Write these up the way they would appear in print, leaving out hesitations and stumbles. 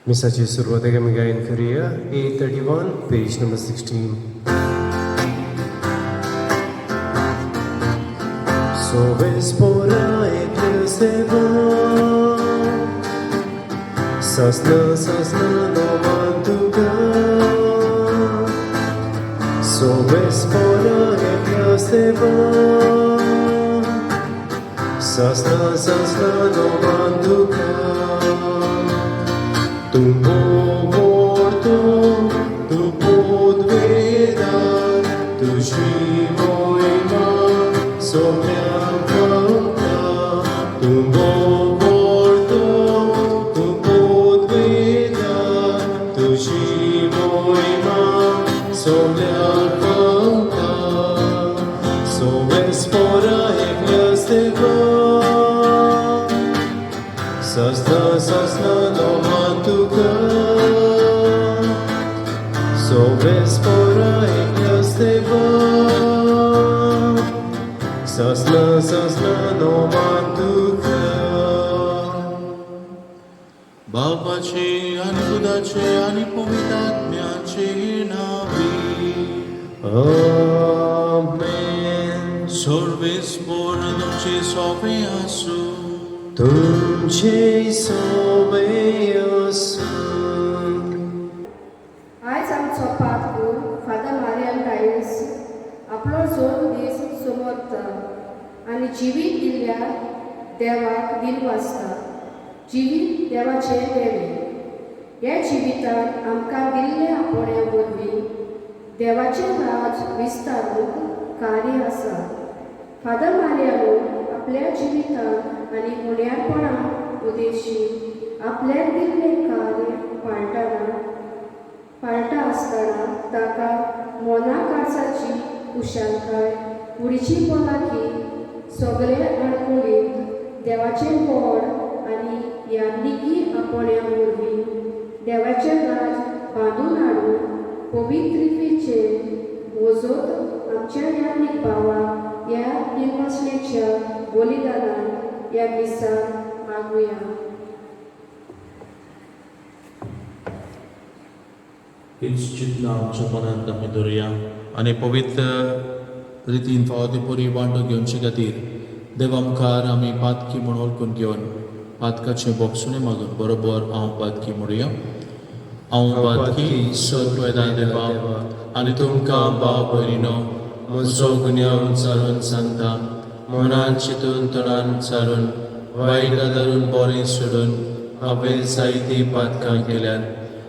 मिसाची सुरवातेक आमी गायन करुया 831 page number 16. Soves pora ekleseva Sasna sasna no mantuka Soves pora ekleseva Sasna sasna no mantuka Tumbo morto tu podvedar तुझी मोहिमा सोम्या पावता तुंबो मोर्तो तू podvedar तुझी मोहिमा सोम्या पावता Soves pora ekleseva Sasna sasna no mantuka Soves pora ekleseva Sasna sasna no mantuka. बापाचे आणि पुताचे आणि पवित्र आत्म्याचे नावे. Amen. सर्वेस्पर तुमचे सोपे आसूं. तुमचे सोबे आसूं. आयज आमचो पादकूर फादर मारियन डायस आपलो जोड दीस समजता आनी जिवीत दिल्ल्या देवाक दिनवासता. जिवीत देवाचें देणें. ह्या जिवितांत आमकां दिल्ल्या आपोवण्या वरवीं देवाचें राज विस्तारूंक कार्य आसा. फादर मारियानो आपल्या जिवितांत आनी गुण्यारपणा उद्देशी आपल्याक दिल्लें कार्य पाळटा आसतना ताका मोना काळजाची कुशालकाय, कुडीची भलायकी, सगळे आडकुळीत देवाचें व्हड आनी याज्ञिकी आपोवण्या वरवीं देवाचें राज बांदून हाडून पवित्रतेचें वजोत आमच्या याज्ञीक भावाक ह्या दिनवासणेच्या बलिदानान ह्या मिसाक मागुया. हीच चिंतना आमच्या मनांत आमी दवरुया आनी पवित्र रितीन फावो ती पुरी वांटो घेवचे खातीर देवा मुखार आमी पातकी म्हूण वळखून घेवन पातकाचें बोगसुणें मागून बरोबर हांव पातकी म्हणुया. हांव पातकी सर्व देवा आनी तुमकां भाव भयणीनो म्हजो गुन्यांव उच्चारून सांगता. मनान चिंतून तोंडान उच्चारून वायट धरून बरें सोडून हांवें जायतीं पातकां केल्यात.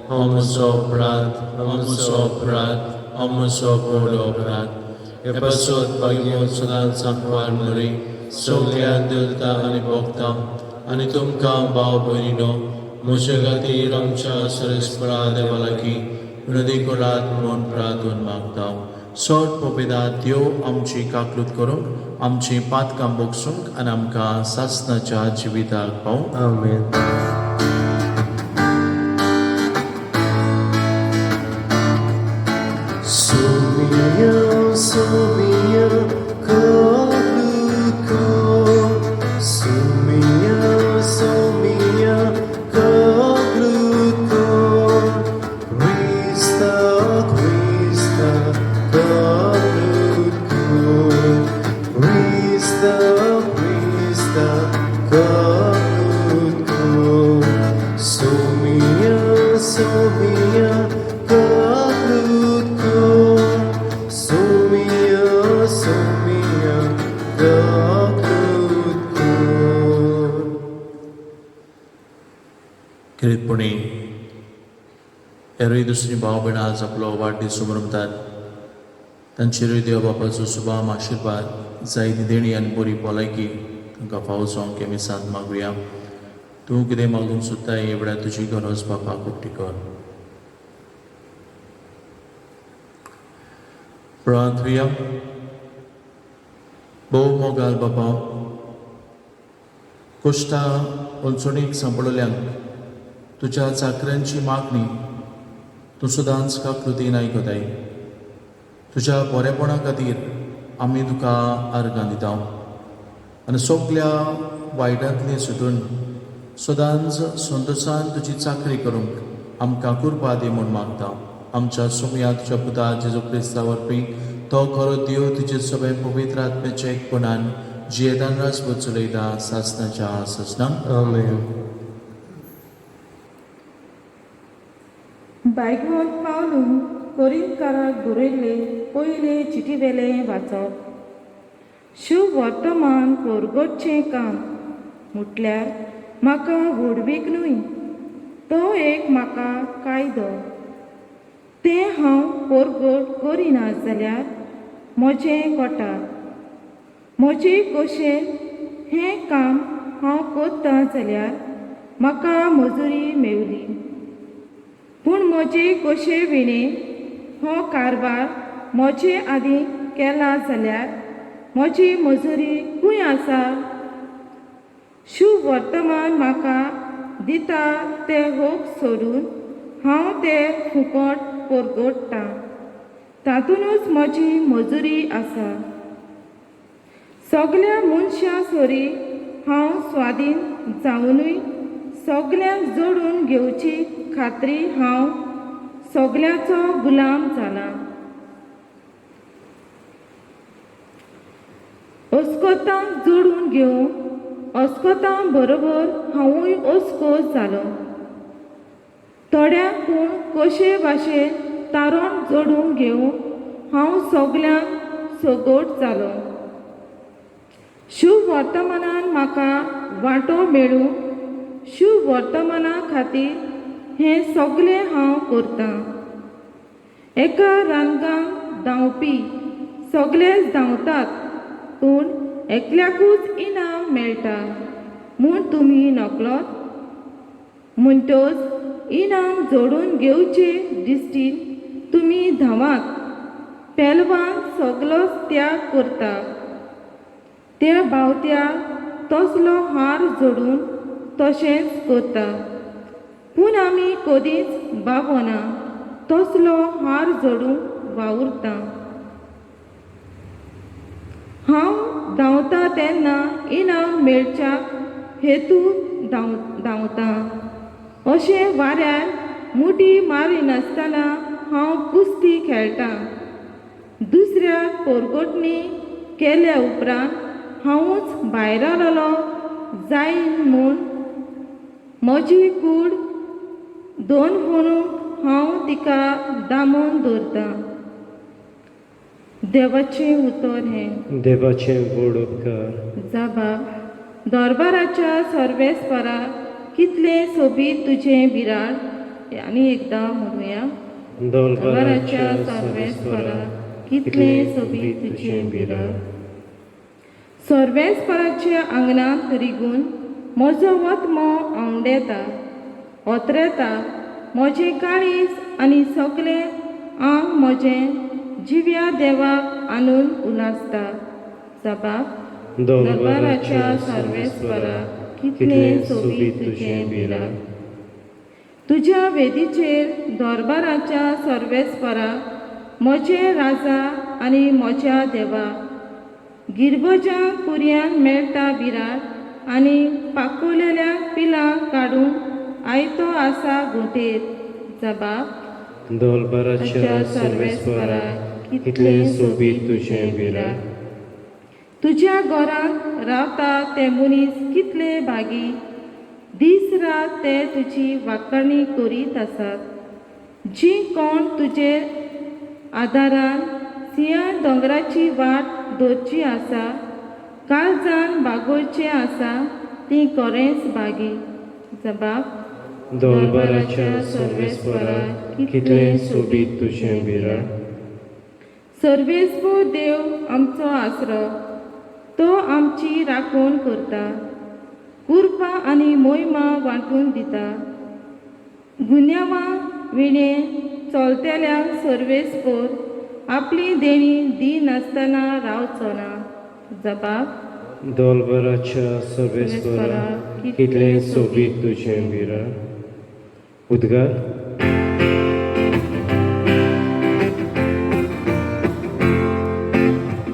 हांव म्हजो अपराध, हांव म्हजो अपराध, हांव म्हजो व्हडलो अपराध. हे पासत भाग्यवंत सदांच सांकवार मरी, सगल्या देवता आनी भोगता आनी तुमकां भाव भयणीनो म्हजे खातीर आमच्या सरेस्परा देवा लागीं विनंती करात म्हूण प्रार्थून मागता. सोट पोपेदा देव आमची काकलूत करूंक, आमची पातकां बोगसूंक आनी आमकां सासणाच्या जिविताक पावूंक. आमेन. Sumia, Sumia, Kaluko. Sumia, Sumia, Kaluko. Krista, Krista, Kaluko. Krista, Krista, Kaluko. Sumia, Sumia, Kaluko. Sumia, Sumia, Kaluko. खेरीतपणी हेरूय दुसरी भाव भयणां आज आपलो वाडदीस समरमतात तांचेरूय देव बापाचो सुभाम आशिर्वाद, जायती देणी आनी बरी भलायकी तांकां फावो जावंक आमी साथ मागुया. तूं कितें मागूंक सोदता हे वेळार तुजी गरज बापाक उक्ती कर. प्रार्थुया. भोव मोगाल बापा, कोश्टा अडचणीक सांपडल्यांक तुज्या चाकऱ्यांची मागणी तूं सदांच काकृतीन आयकताय. तुज्या बरेपणा खातीर आमी तुका आर्गां दिता आनी सगल्या वायटांतली सुटून सदांच संतोशान तुजी चाकरी करूंक आमकां कृपा दी म्हूण मागता. आमच्या सुमया तुज्या पुता जेजू क्रिस्ता वरवीं तो खरो देव तुजे सगळे पवित्र आत्म्याच्या एकपणान जियेतान राजपूत चलयता सासनाच्या सासनां. आमेन. बायगोन पावलून कोरिंतकाराक बरयल्ले पयले चिटीवेलें वाचप. शुभ वर्तमान परगटचें काम म्हटल्यार म्हाका व्हडवीक न्हय, तो एक म्हाका कायदो. तें हांव परगट करिना जाल्यार म्हजें कोटा. म्हजे कशेन हें काम हांव करतां जाल्यार म्हाका मजुरी मेवली. पूण म्हजे कशे विणें हो कारबार म्हजे आदीं केला जाल्यार म्हजी मजुरी खंय आसा? शुभ वर्तमान म्हाका दिता ते होक सोडून हांव ते फुकट परगट्टां, तातूंतच म्हजी मजुरी आसा. सगल्या मनशां सरी हांव स्वाधीन जावनूय सगल्यांक जोडून घेवची खात्री हांव सगल्यांचो गुलाम जाला. अस्कोतांक जोडून घेवंक अस्कोतां बरोबर हांवूय अस्कोत जालो. थोड्यांक पूण कशे भाशेन तारण जोडून घेवंक हांव सगल्यांक सगट जालो. शुभ वर्तमानान म्हाका वांटो मेळूं शुभ वर्तमाना खातीर हें सगलें हांव करतां. एका रांगांक धांवपी सगलेच धांवतात पूण एकल्याकूच इनाम मेळटा म्हूण तुमी नकळत. म्हणटच इनाम जोडून घेवचे दिश्टीन तुमी धांवात. पेलवान सगलोच त्याग करता त्या बावत्या तसलो हार जोडून तशेंच करता. पूण आमी कदींच बावना तसलो हार जोडूंक वावुरता. हांव धांवता तेन्ना इनाम मेळच्याक हेतू धांवता. अशें वाऱ्यार मुठी मारिनासतना हांव कुस्ती खेळटा. दुसऱ्या पोरगोटणी केल्या उपरांत हांवूच भायरालो जायन म्हूण म्हजी कूड दोन म्हणूंक हांव तिका दामून दवरतां. देवाचें उतर हें. देवाचें व्हड उपकार. जाबा दरबाराच्या सर्वेस्परा कितलें सोबीत तुजें बिराड. आनी एकदां म्हणुया. दरबाराच्या सर्वेस्परा कितलें सोबीत तुजें बिराड. सर्वेस्पराच्या आंगणांत रिगून म्हजो वतमो आंवडेता ओतरेता. म्हजें काळीज आनी सगलें आंग म्हजें जिव्या देवाक आणून उलासता. जाबा दरबाराच्या सर्वेस्परा कितलें सोबीत तुजें बिराड. तुज्या वेदीचेर दरबाराच्या सर्वेस्परा म्हजे राजा आनी म्हज्या देवा. गिरबजां कुरयान मेळटा बिराड आनी पाकोलेल्या पिलां काडूंक आयतो आसा घोंटेर. जबाब दरबाराच्या सर्वेस्परा कितलें सोबीत तुजें बिराड. तुज्या घरांत रावता ते मनीस कितले भागी. दीस रात ते तुजी वाखाणी करीत आसात. जी कोण तुजे आदारान सियान दोंगराची वाट दवरची आसा, काळजान बागोवचें आसा ती कोरेंच भागी. जबाब दरबाराच्या सर्वेस्परा कितलें सोबीत तुजें बिराड. सर्वेस्पर देव आमचो आसरो, तो आमची राखण करता, कृपा आनी मोहिमा वांटून दिता. गुन्यांवां विणें चलतल्यांक सर्वेस्पर आपली देणी दिनासतना रावचो ना. जबाब दरबाराच्या सर्वेस्परा कितलें सोबीत तुजें बिराड. उद्गार.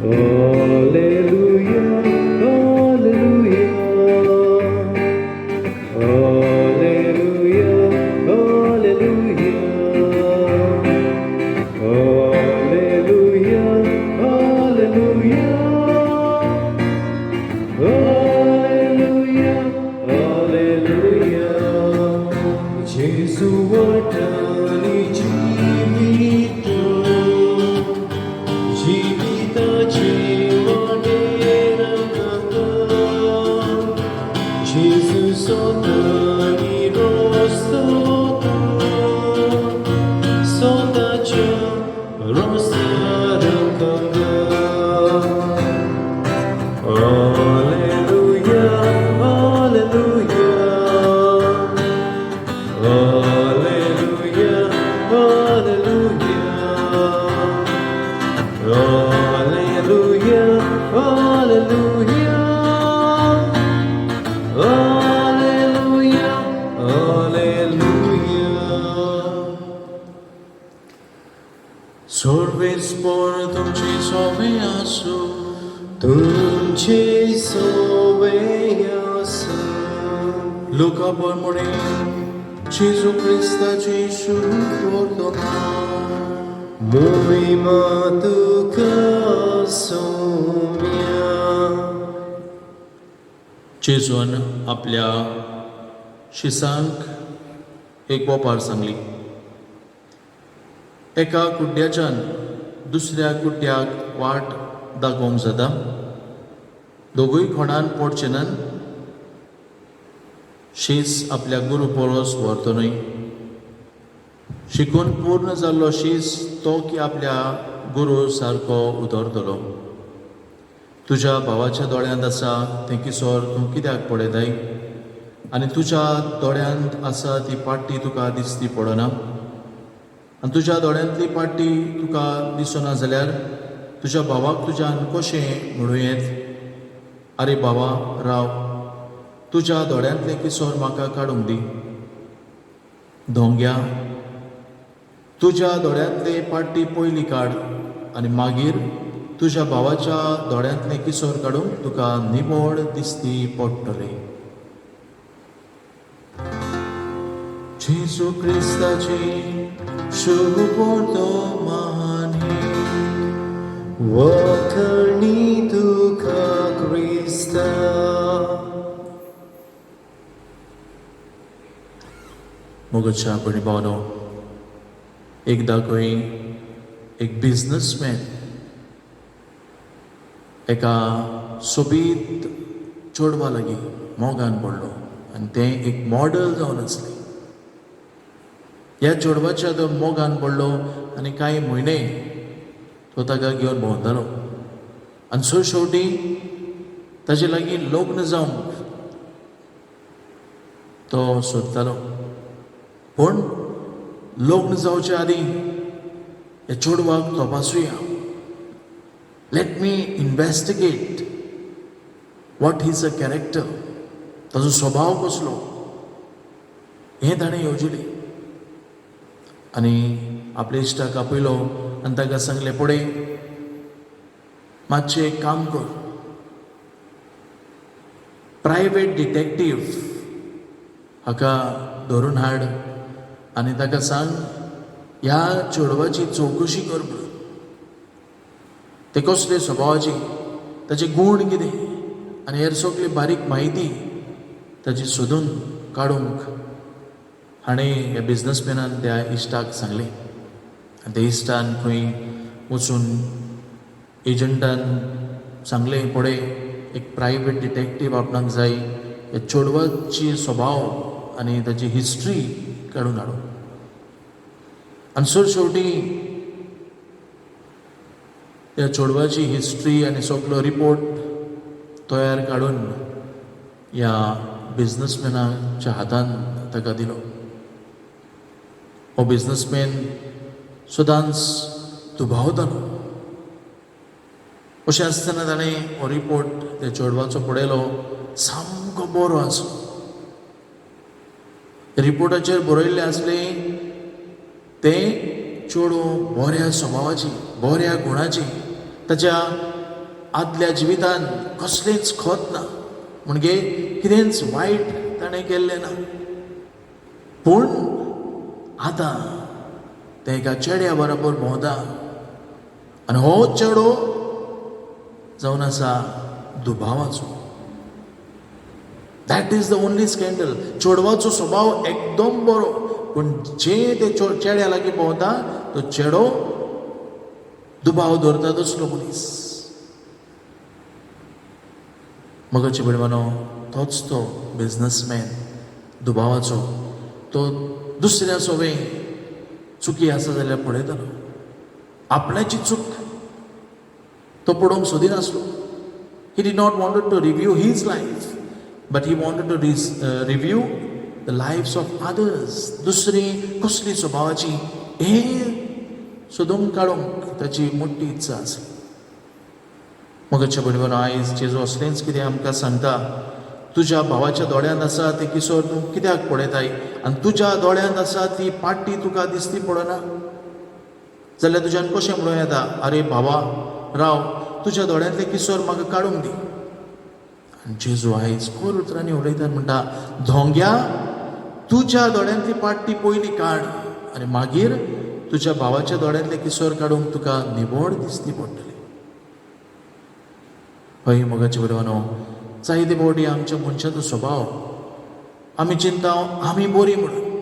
Alleluia, Alleluia, Alleluia, Alleluia. जेजू वाटांनी जिवीत जिविताचे वाटेर आमकां जेजू सोतानी रस्तो सोताच्या रस्त्यार आमकां. Alleluia, Alleluia, Alleluia, Alleluia, Alleluia, Alleluia, Alleluia, Alleluia. सर्वेस्पर तुमची सोवे आसूं. तुमचे सोवे आसूं. लुका प्रमाणे जेजू क्रिस्ताची शुभवर्तमान. मोहिमा तुका सोम्या. जेजून आपल्या शिसांक एक वोपार सांगली. एका कुड्ड्याच्यान दुसऱ्या कुड्ड्याक वाट दाखोवंक जाता? दोगूय खोणान पडचे नात? शीस आपल्या गुरू परस व्हरतो न्हय. शिकून पूर्ण जाल्लो शीस तो की आपल्या गुरू सारको उतरतलो. तुज्या भावाच्या दोळ्यांत आसा तें किसोर तूं कित्याक पळयताय आनी तुज्या दोळ्यांत आसा ती पाटी तुका दिसती पडना? आनी तुज्या दोळ्यांतली पाटी तुका दिसना जाल्यार तुज्या भावाक तुज्यान कशें म्हणूं येत, आरे बाबा राव, तुज्या दोळ्यांतलें किसोर म्हाका काडूंक दी? धोंग्या, तुज्या दोळ्यांतले पाटी पयली काड आनी मागीर तुज्या भावाच्या दोळ्यांतलें किसोर काडूंक तुका निवळ दिसती पडटलें. जेजू क्रिस्ताची शुभवर्तमान. वखणी तुका क्रिस्ता. मोगाच्या भयणी भावनो, एकदां खंय एक बिजनसमॅन एका सोबीत चेडवा लागीं मोगान पडलो आनी तें एक मॉडल जावन आसलें. ह्या चेडवाच्या तो मोगान पडलो आनी कांय म्हयने तो ताका घेवन भोंवतालो आनी सो शेवटी ताजे लागीं लग्न जावंक तो सोदतालो. पूण लग्न जावचे आदीं ह्या चेडवाक तपासुया, let me investigate what is a character, ताजो स्वभाव कसलो हें ताणें येवजिलें आनी आपल्या इश्टाक आपयलो आनी ताका सांगलें, पळय मातशें एक काम कर, प्रायवेट डिटेक्टीव हाका धरून हाड आनी ताका सांग ह्या चेडवाची चवकशी कर म्हणून, ते कसले स्वभावाची, ताचे गूण कितें आनी हेर सगळी बारीक म्हायती ताची सोदून काडूंक हाणें ह्या बिजनसमॅनान त्या इश्टाक सांगलें. आनी त्या इश्टान खंय वचून एजंटान सांगलें, पळय एक प्रायवेट डिटेक्टीव आपणाक जाय, ह्या चेडवाची स्वभाव आनी ताची हिस्ट्री काडून हाडूं. आनी सर शेवटी त्या चेडवाची हिस्ट्री आनी सगलो रिपोर्ट तयार काडून ह्या बिजनसमॅनाच्या हातान ताका दिलो. हो बिजनसमॅन सदांच दुबावतालो. अशें आसतना ताणें हो रिपोर्ट त्या चेडवाचो पळयलो, सामको बरो आसलो. रिपोर्टाचेर बरयल्लें आसलें तें चेडूं बऱ्या स्वभावाची, बऱ्या गुणाची, ताच्या आदल्या जिवितान कसलेंच खत ना, म्हणजे कितेंच वायट ताणें केल्लें ना. पूण आतां तें एका चेड्या बरोबर भोंवता आनी हो चेडो जावन आसा दुबावाचो. That is the only scandal. चेडवाचो स्वभाव एकदम बरो, पूण जे ते चेड्या लागीं भोंवता तो चेडो दुबाव दवरता दुसरो मनीस. मगाचे भयणो तोच तो बिजनसमॅन दुबावाचो, तो दुसऱ्या सोवे चुकी आसा जाल्यार पळयतालो, आपल्याची चूक तो पळोवंक सोदिनासलो. He did not wanted to review his life, but he wanted to review the lives of others. दुसरी कसली स्वभावाची हें सोदून काडूंक ताची मोठी इत्सा आसा. मगाच्या बरोबर आयज जेजू असलेंच कितें आमकां सांगता, तुज्या भावाच्या दोळ्यांत आसा ती किसोर तूं कित्याक पळयताय आनी तुज्या दोळ्यांत आसा ती पाटी तुका दिसती पडना जाल्यार तुज्यान कशें म्हणूं येता, आरे भावा राव, तुज्या दोळ्यांतलें किसोर म्हाका काडूंक दी. आनी जेजू आयज खोल उतरांनी उलयता, म्हणटा, धोंग्या, तुज्या दोळ्यांतली पाटी पयलीं काड आनी मागीर तुज्या भावाच्या दोळ्यांतलें किसोर काडूंक तुका निवळ दिसती पडटली. हय मोगाचे बरोबर, जायते फावटी आमच्या मनशाचो स्वभाव आमी चिंता आमी बरी म्हणून,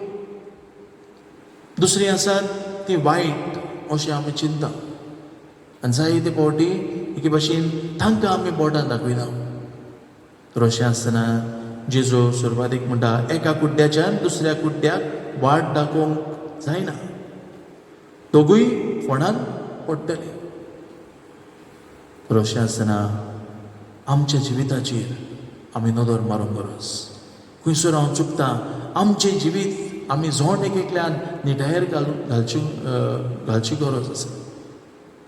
दुसरी आसात ती वायट अशें आमी चिंता आनी जायते फावटी एके भाशेन तांकां आमी बोटां दाखयता. तर अशें आसतना जेजू सुरवातीक म्हणटा, एका कुड्ड्याच्यान दुसऱ्या कुड्ड्याक वाट दाखोवंक जायना, दोगूय फोंडान पडटले. तर अशें आसतना आमच्या जिविताचेर आमी नदर मारूंक गरज, खंयसर हांव चुकता, आमचें जिवीत आमी जोण एक एकल्यान निटायेर घालची घालची गरज आसा.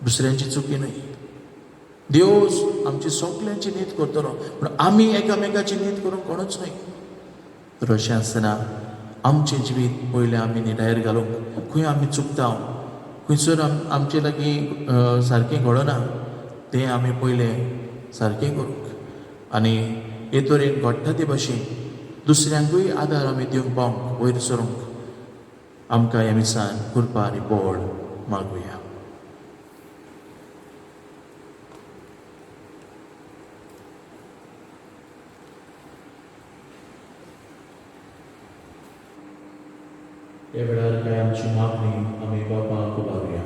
दुसऱ्यांची चुकी न्हय, देव आमची सगल्यांची नीत करतलो, पूण आमी एकामेकाची नीत करूंक कोणूच न्हय. तर अशें आसतना आमचें जिवीत पयलें आमी निटायेर घालूंक, खंय आमी चुकता, खंयसर आमचे लागीं सारकें घडना तें आमी पयलें सारकें करूंक आनी हे तरेन घडटा ते भाशेन दुसऱ्यांकूय आदार आमी दिवंक पावंक वयर सरूंक आमकां ह्या मिसान कृपा आनी बळ मागुया. ह्या वेळार कांय आमची मागणी आमी बापाक उबारुया.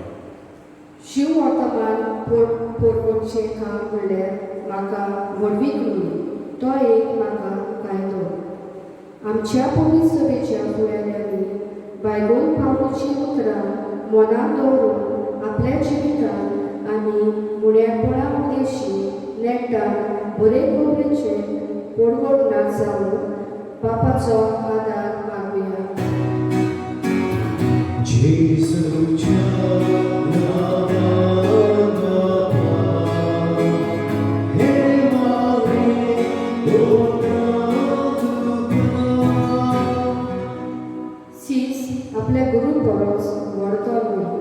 शिव वर्तमान पोरपोटचें काम म्हणल्यार म्हाका व्हडवीक न्हय, तो एक म्हाका कायदो. आमच्या पवित्र सभेच्या फुडाऱ्यांनी बायगोन पावलूची उतरां मनांत दवरून आपल्या जिवितांत आनी मुण्यापणा उदेशी नेटान बरे खबरेचे पोडगोडणाक जावन बापाचो आदार मागुया. जेजूच्या नांवान बापा, हे मागणें करता तुका. सीस आपल्या गुरू परस व्हडतो न्हय.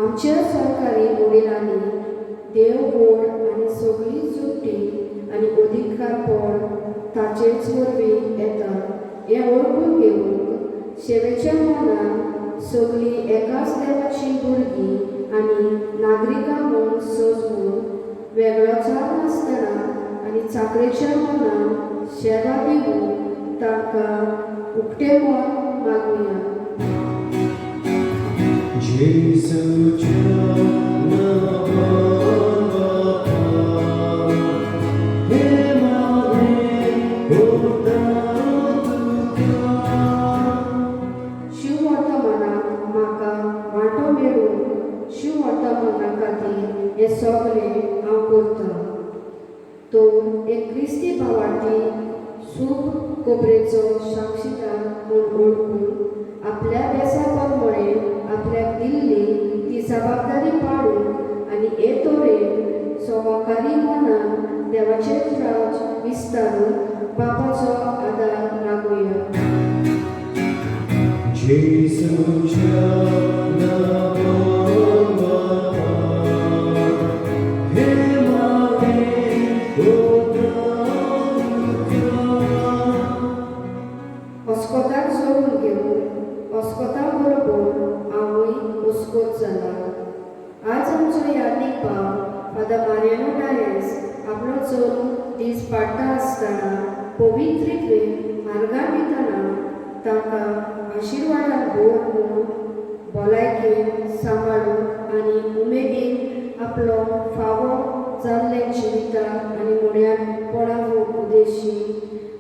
आमच्या सरकारी वडिलांनी देव गोड आनी सगळी चुट्टी आनी अधिकारपण ताचेच वरवीं येता हें वळखून घेवंक शेवेच्या मनान सगळीं एकाच देवाची भुरगीं आनी नागरिकां म्हूण सजवून वेगळोचार नासतना आनी चाकरेच्या मनान सेवा दिवन तांकां उक्तें मन मागुया. जेजूच्या नांवान बापा, हे मागणें करता तुका. शिव वर्तमानाक म्हाका वांटो मेळून शिव वर्तमाना खातीर हें सगळें हांव करतां. तो एक क्रिस्ती भावार्थी सूब कोबरेचो साक्षीदार म्हूण वळखून आपल्या बेसा प्रमाणे आपल्याक दिल्ली ती जबाबदारी पाडून आनी हे तरेन सवाकारी मनान देवाचें राज विस्तारून बापाचो आदार मागुया. जेजूच्या नांवान बापा, हे मागणें करता तुका. अस्कोताक जोडून घेवन अस्कोता बरोबर हांवूय अस्कोत जाला. आज आमचो यादीक भाव फादर मारियानो डायस आपलो चोरून दीस पाडटा आसतना पवित्रित्वेन मार्गान वतना ताका आशिर्वादाची भर म्हूण भलायकेन सांबाळून आनी उमेदीन आपलो फावो जाल्लें जिविता आनी मोन्यानपणा उद्देशी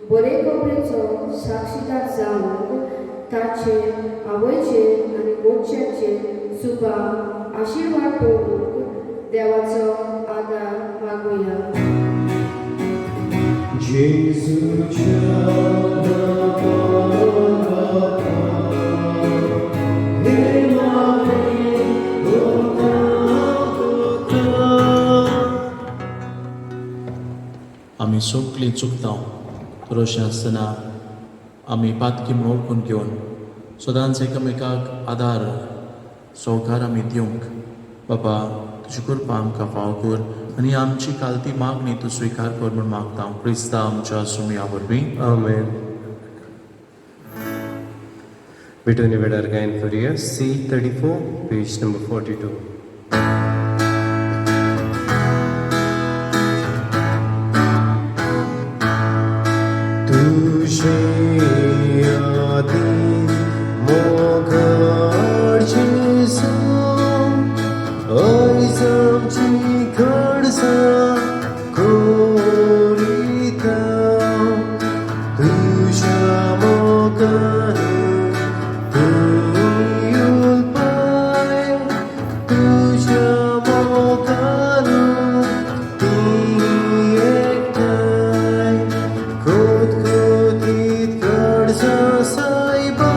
बरे खबरेचो साक्षीदार जावंक ताचेर आवयचेर आनी गोडच्याचेर सुबा आशिर्वाद पळोवंक देवाचो आदार मागुया. आमी सगळीं चुकता तर अशें आसतना आमी पातकी म्हूण वळखून घेवन सदांच एकामेकाक आदार सवकार आमी दिवंक बाबा तुजी कृपा आमकां फावो कर आनी आमची कालती मागणी तूं स्विकार कर म्हूण मागता क्रिस्ता आमच्या सुमया वरवीं. Amen. Between वेडार गायन करूया C34, page number 42. तुझे आदी मोगार जेजू, आयज आमची गरजां कोरिता. तुझ्या मोगान तूं उलपाय, तुझ्या मोगान ती एकठांय खोतखोतीत गरजां सायबा,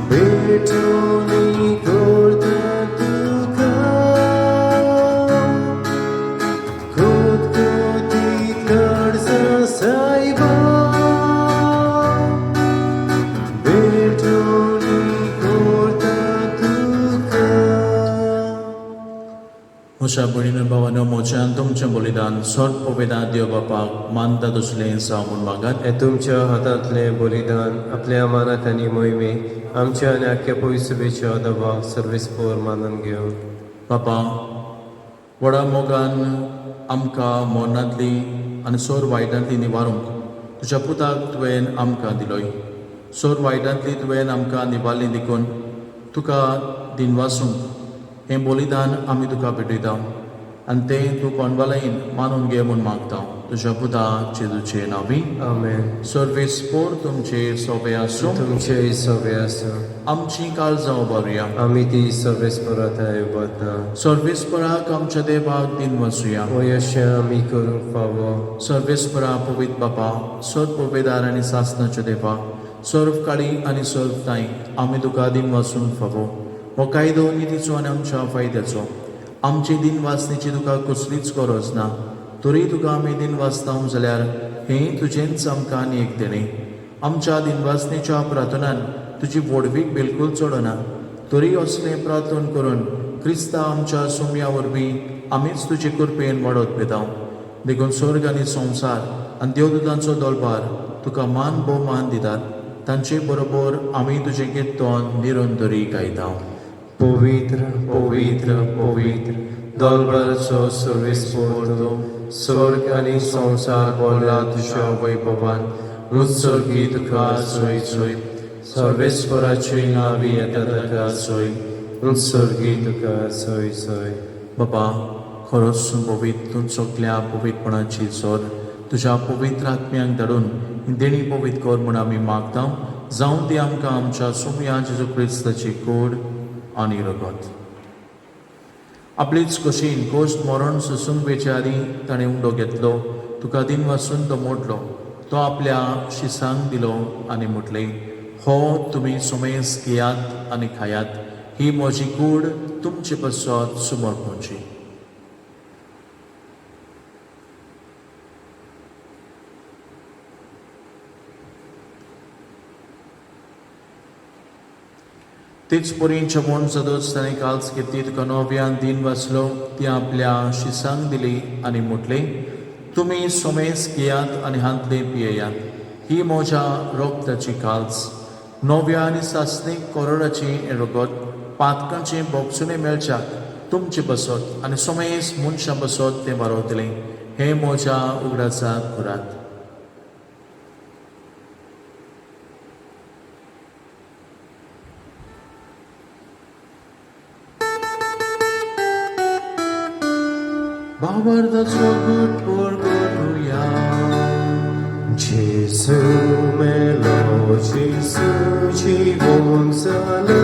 भेटोनी करता तुका. खोतखोतीत गरजां सायबा, भेटोनी करता तुका. म्हज्या भयणीन भावानो, म्हज्यान तुमचें बलिदान सर्व वेदां देव बापाक मानता तसलें जावं म्हूण मागात. हे तुमच्या हातांतलें बलिदान आपल्या मानात आनी मोहिमे आमच्या आनी आख्या पयसुबेच्या दबाव सर्वीस पोर मानून घेवन. बापा, व्हडा मोगान आमकां मरणांतली आनी सोर वायटांतली निवारूंक तुज्या पुताक तुवें आमकां दिलोय. सोर वायटांतली तुवें आमकां निवारली देखून तुका दिनवासूंक हें बलिदान आमी तुका भेटयता आनी तें तूं कोणवालायन मानून घे म्हूण मागता तुज्या पुता जेजूचे नांवी. आमेन. सर्वेस पोर तुमचे सोबे आसूं. तुमचे सोबे आसूं. आमची काळजां उबारुया. आमी ती सर्वीस परत वता. सर्वेस्पराक आमच्या देवाक दिनवासुया. अशें आमी करूंक फावो. सर्वेस्परा, पवित्र बापा, सर्व पवेदार आनी सासनाच्या देवा, सर्व काळी आनी सर्व ताई, आमी तुका दिनवासूंक फावो. हो कायदो नितीचो आनी आमच्या फायद्याचो. आमची दिनवासनेची तुका कसलीच गरज ना, तरी तुका आमी दिनवासता जाल्यार हें तुजेंच आमकां आनी एक देणें. आमच्या दिनवासनेच्या प्रार्थनान तुजी व्हडवीक बिलकूल चडना, तरी असलें प्रार्थन करून क्रिस्ता आमच्या सोम्या वरवीं आमीच तुजे कृपेन वाडत वेता. देखून स्वर्ग आनी संवसार आनी देवदूतांचो दलबार तुका मान भोवमान दितात. तांचे बरोबर आमी तुजें कीर्तन निरंतरी गायता. पवित्र, पवित्र, पवित्र, दलबराचो सर्वीस पोरतो, स्वर्ग आनी संवसार भरला तुज्या वैभवान. उत्सर्गी तुका सोय सोय, सर्वेस्वराचे नावी येता ताका सोय, उत्सर्गी तुका सोय सोय. बाबा, खरोच पवित्र तूं, सगल्या पवित्रपणाची जोर तुज्या पवित्र आत्म्यांक धाडून ही देणी पवित्र कर म्हूण आमी मागता. जावं ती आमकां आमच्या सोमया जेजू क्रिस्ताची कोड आनी रगत. आपलीच कशीन कोश्ट मरण सोसूंक वेचे आदीं ताणें उंडो घेतलो, तुका दिन वासून तो मोडलो, तो आपल्या शिसांक दिलो आनी म्हटलें, हो तुमी सोमेस घेयात आनी खायात, ही म्हजी कूड तुमचे पासत समर्पणची. तेच परी जेवण जातच ताणें काल्स घेतली, तुका नव्यान दिन वाचलो, ती आपल्या शिसांक दिली आनी म्हटलें, तुमी सोमेस घेयात आनी हांतले पियेयात, ही म्हज्या रोगताची काल्स, नव्या आनी सासणीक करोडाची हें रगत पातकांचें बोगसुणें मेळच्याक तुमचे बसत आनी सोमेस मनशां बसत तें बरोवतलें. हें म्हज्या उगडासाक करात. भावार्थाचो गुट परगटुया. जेजू मेलो, जेजू जिवोन जाला,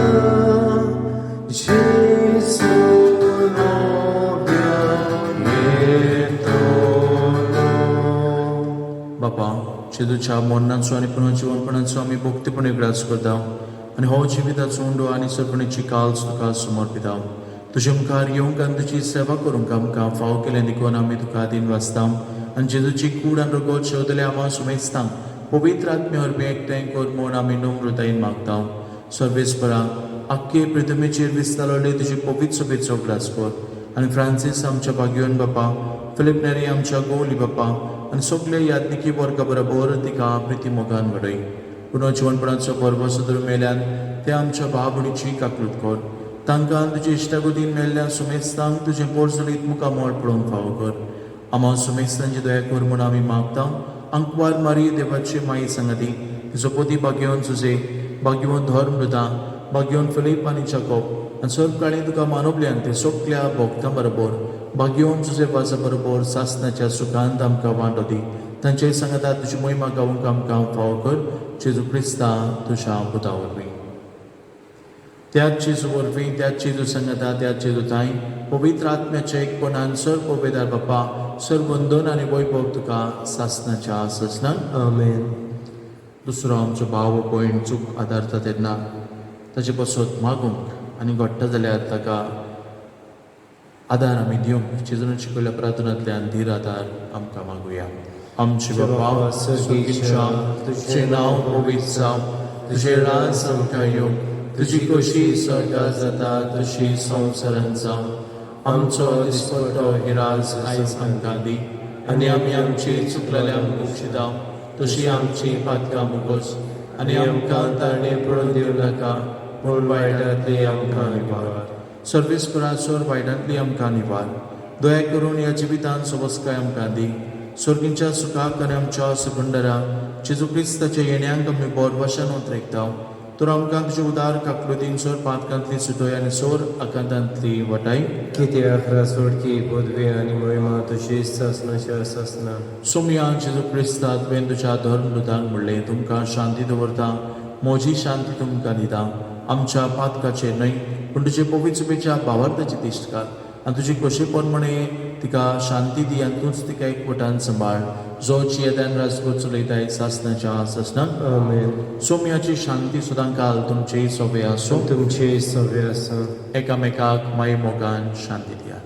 जेजू नव्यान येतलो. बापा, जेजूच्या मरणाचो आनी पुनर्जिवनपणाचो आमी भक्तीपणे उगडास करता आनी हो जिविताचो उंडो आनी सरपणेची काल्स तुका समर्पिता. तुजे मुखार येवंक आनी तुजी सेवा करूंक आमकां फाव केलें देखून आमी तुका दीन वाचता आनी जेजूची कूड आनी रगत शेवतले आमा सुमेजता पवित्र आत्म्या वरवीं एकठांय कर म्हूण आमी नम्रतायेन मागता. सर्वेस्परा, आख्खे पृथ्वीचेर विस्तारले तुजी पवित्र सभेचो उगडास कर आनी फ्रांसीस आमच्या भाग्यवन बापा, फिलीप नेरी आमच्या गोवली बापा आनी सगळे याज्ञिकी वर्गा बरोबर तिका प्रिती मोगान वाडय. पुनर्जिवनपणाचो परबसो धरून मेल्यान ते आमच्या भाव भयणीची काकूत कर. तांकां तुजे इश्टागतीन मेल्ल्या सुमेस्तांक तुजें पोरजलीत मुखामळ पळोवंक फावो कर. आमा सुमेस्तांची दया कर म्हूण आमी मागता. आंकवार मारी देवाची माई सांगाती, तिचो पती भाग्यवन सुजे, भाग्यवन धर्मवृता, भाग्यवन फिलीप आनी जाकोब आनी सर्व काळी तुका मानवल्यान ते सगल्या भक्तां बरोबर भाग्यवन जुजे वाजा बरोबर सासनाच्या सुखांत आमकां वांटो दी. तांचे सांगाता तुजी मोहिमा गावंक आमकां फावो कर, जेजू क्रिस्ता तुज्या पुता वरवीं. त्याच जेजू वरवीं, त्याच जेजू सांगाता, त्याच जेजू थांय पवित्र आत्म्याचे एकपणान सर्व पवेदार बापा, सर्व वंदन आनी वैभव तुका सासनाच्या सासनाक. आमेन. दुसरो आमचो भाव वा भयण चूक आदारता तेन्ना ताचे पासत मागूंक आनी घडटा जाल्यार ताका आदार आमी दिवंक जेजून शिकयल्ल्या प्रार्थनांतल्यान धीर आदार आमकां मागुया. आमचे बापा सर्गीच्या, तुजें नांव पवित्र जावं, तुजें राज आमकां येवं, तुजी खोशी स्वर्गात जाता तशी संवसारांत जावं. आमचो दिसपट्टो हिराज आयज आमकां दी आनी आमी आमची चुकलेल्या मुक्षिता तशी आमची पातकां मुगोस आनी आमकां ताणे पडून दिवं नाका, पूण वायटांतली आमकां निवार. सर्वेस्परा, वायटांतली आमकां निवार. दया करून ह्या जिवितांत सोबसकाय आमकां दी. सर्गींच्या सुखाक आनी आमच्या सुखंडरा जेजू क्रिस्ताच्या येण्यांक आमी बोरवाशान उतरेकता. तर आमकां तुजे उदार काकलुतीन सोर पातकांतली सुटोय आनी सोर आकांतांतली वाटाय. कित्याक रासोडकी पदवी आनी मोहिमा तुजी सासनाच्या सासना. सोमया जेजू क्रिस्ता, तुवें तुज्या धर्मदूतांक म्हणलें, तुमकां शांती दवरता, म्हजी शांती तुमकां दिता. आमच्या पातकाचेर न्हय, पूण तुजे पवित्र सभेच्या भावार्थाची दिश्ट घाल आनी तुजी खोशी प्रमाणे तिका शांती दी आनी तूंच तिका एकवटान सांबाळ, जो जियेतान राजकोट चलयताय सासनाच्या सासनाक. आमेन. सोमयाची शांती सदां काल तुमचे सोबे आसूं. तुमचे सगळे आसूं. एकामेकाक माई मोगान शांती दियात.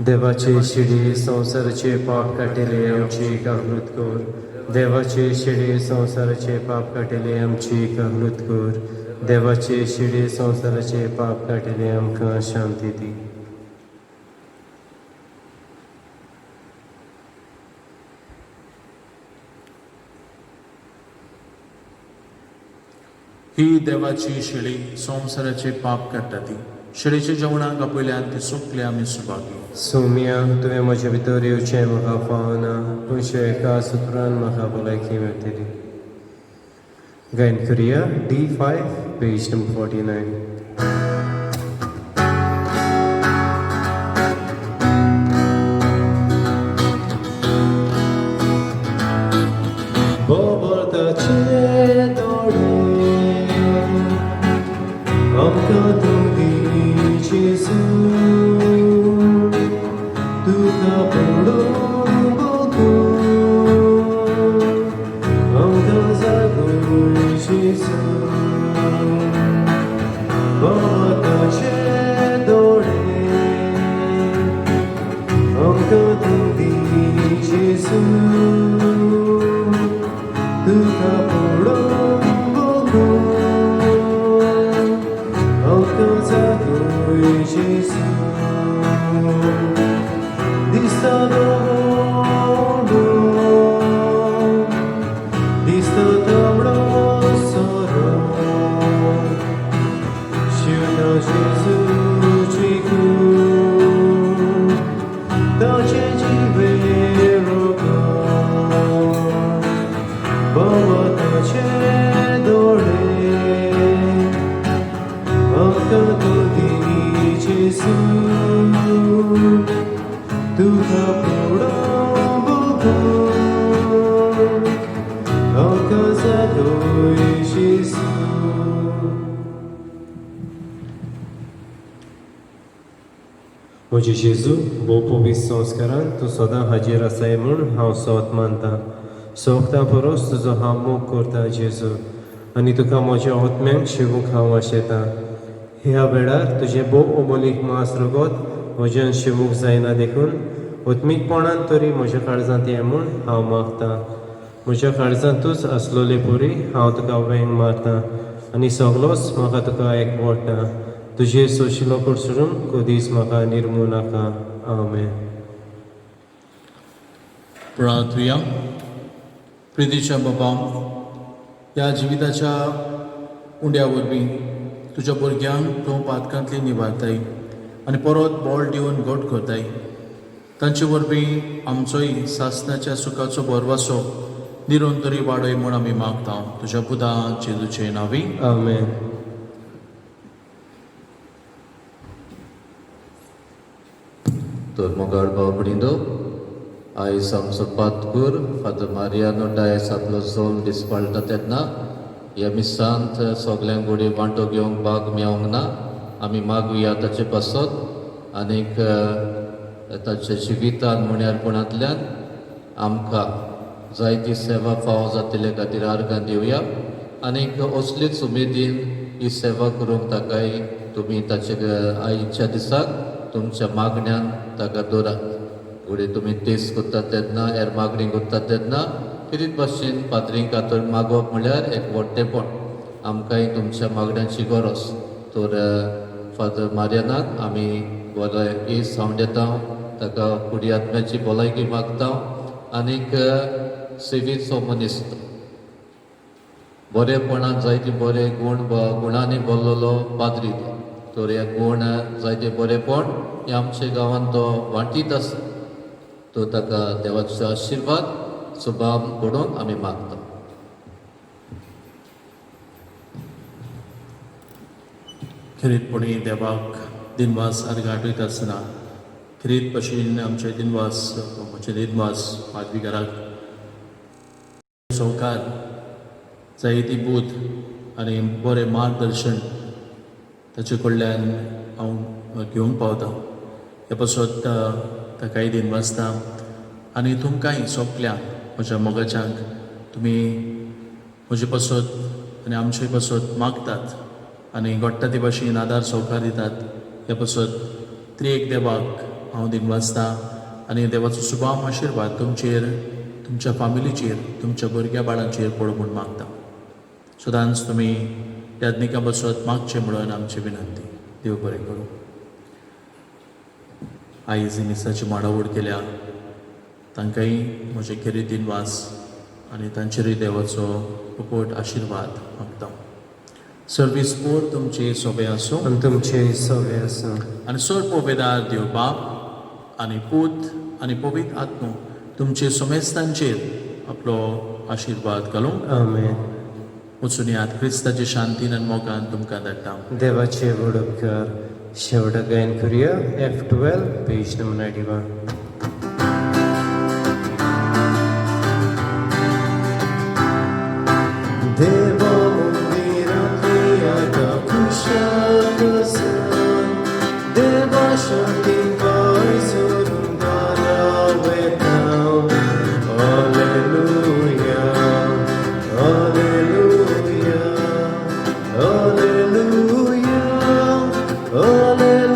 देवाचे शिडी, संवसाराचे पाप काटिले, आमची काकलूत कर. देवाचे शिडी, संवसाराचे पाप काटिले, आमची काकलूत कर. देवाचे शिडी, संवसाराचे पाप काटिले, आमकां शांती दी. ही देवाची शेळी, संवसाराचे पाप काडटा ती. शेळीच्या जेवणाक आपयल्यान ती सोंपले आमी सुभागी. सोम्या, तुवें म्हजे भितर येवचें म्हाका फावना, पूण एका सुत्रान म्हाका भलायकी मेळटली. गायन करुया D5, page number 49. बोबोताचे दोळे आमकां तूं दी जेजू, तुका पळोवन बगून आमकां जागय जेजू. म्हजे जेजू, भोव पवित्र संस्कारान तूं सदां हाजीर आसाय म्हूण हांव सोत मानता. सोगतां परस तुजो हांव मोग करता जेजू, आनी तुका म्हज्या आत्म्यांक शिवूंक हांव आशेतां. ह्या वेळार तुजें भोव अमोलीक मांस रगत म्हज्यान शिवूंक जायना देखून आत्मीकपणान तरी म्हज्या काळजांत ये म्हूण हांव मागतां. म्हज्या काळजांतूच आसलोले परी हांव तुका वेंग मारता आनी सगलोच म्हाका तुका एकवटा. तुजे सोशिलो कडसरून कदीच म्हाका निर्मू नाका. आमेन. प्रार्थुया. प्रितीच्या बाबा, ह्या जिविताच्या उंड्या वरवीं तुज्या भुरग्यांक तूं पातकांतली निवारताय आनी परत बळ दिवन घट करताय. तांचे वरवीं आमचोय सासणाच्या सुखाचो भरवासो निरंतरी वाडय म्हूण आमी मागता, तुज्या पुता जेजूचे नांवी. आमेन. तर मोगाळ भाव भयणींनो, आयज आमचो पातकूर फादर मारियानो डायस आपलो जोल दिसपाळटा तेन्ना ह्या मिसांत सगल्यांक घडये वांटो घेवंक भाग मेवंक ना. आमी मागुया ताचे पासत आनीक ताच्या जिवितान मुण्यारपणांतल्यान आमकां जायती सेवा फावो जातले खातीर आर्गां दिवया आनीक असलीच उमेदीन ही सेवा करूंक ताकाय तुमी ताचे आयच्या दिसाक तुमच्या मागण्यान ताका दवरात. घडये तुमी टेस्ट करतात तेन्ना, हेर मागणी करतात तेन्ना कितें भाशेन पाद्रींक कातर मागप म्हळ्यार एक व्हडटेपण. आमकांय तुमच्या मागण्यांची गरज. तर फादर मारियानाक आमी बरें एज सावंड येता, ताका फुडें आत्म्याची भलायकी मागता आनीक सेवेचो मनीस तो, बरेपणान जायते बरे गूण गुणांनी भरलेलो पाद्री तो. तर हे गूण जायते बरेपण हे आमच्या गांवांत तो वांटीत आसा. तो ताका देवाचो आशिर्वाद सुभाम पडूंक आमी मागता. खेरीतपणी देवाक दिनवास आर्गां आठयता आसतना खेरीत भशेन आमचे दिनवास, म्हजे दिनवास पादविगाराक संवकार, जायती बूद आनी बरें मार्गदर्शन ताचे कडल्यान हांव घेवंक पावता. हे पासत ताकाय दिनवासता आनी तुमकांय सगल्यांक म्हज्या मोगाच्यांक तुमी म्हजे पासत आनी आमचे पासत मागतात आनी घडटा ते भाशेन आदार सहकार दितात. हे पासत त्रिएक देवाक हांव दिनवासता आनी देवाचो सुभाम आशिर्वाद तुमचेर, तुमच्या फामिलीचेर, तुमच्या भुरग्या बाळांचेर पडूं म्हूण मागता. सदांच तुमी याज्ञिका बसत मागचें म्हणून आमची विनंती. देव बरें करूं. आयज ही मिसाची माडावड केल्या तांकांय म्हजे खेरीत दिनवास आनी तांचेरूय देवाचो उपट आशिर्वाद मागता. सर्वीस पोर तुमचे सोबे आसूं. आनी तुमचे सवे आसूं. आनी सोर पोवेदार देव बाप आनी पूत आनी पवित्र आत्मो तुमचे समेस्तांचेर आपलो आशिर्वाद घालूं. आमेन. वचून यात, क्रिस्ताचे शांतीन आनी मोगान तुमकां धाडटा. देवाचे व्हड उपकार. शेवटाक गायन करुया F12, page number 91. देवा मंदिरांतली आतां खुशाल आसान, देवा शांतीन पांय सोडून दारा वयता. Hallelujah, hallelujah, hallelujah, hallelujah,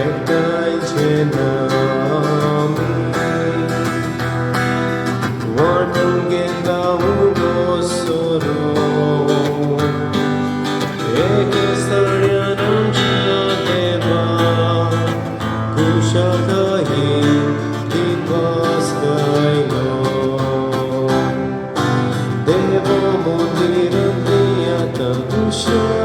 एकठांयचे नामी वांटून घेता उगो सोरो, एक सड्यान आमच्या देवा खुशालकायेन दिनवास गायलो. देवा मंदिरांतली आतां खुशाल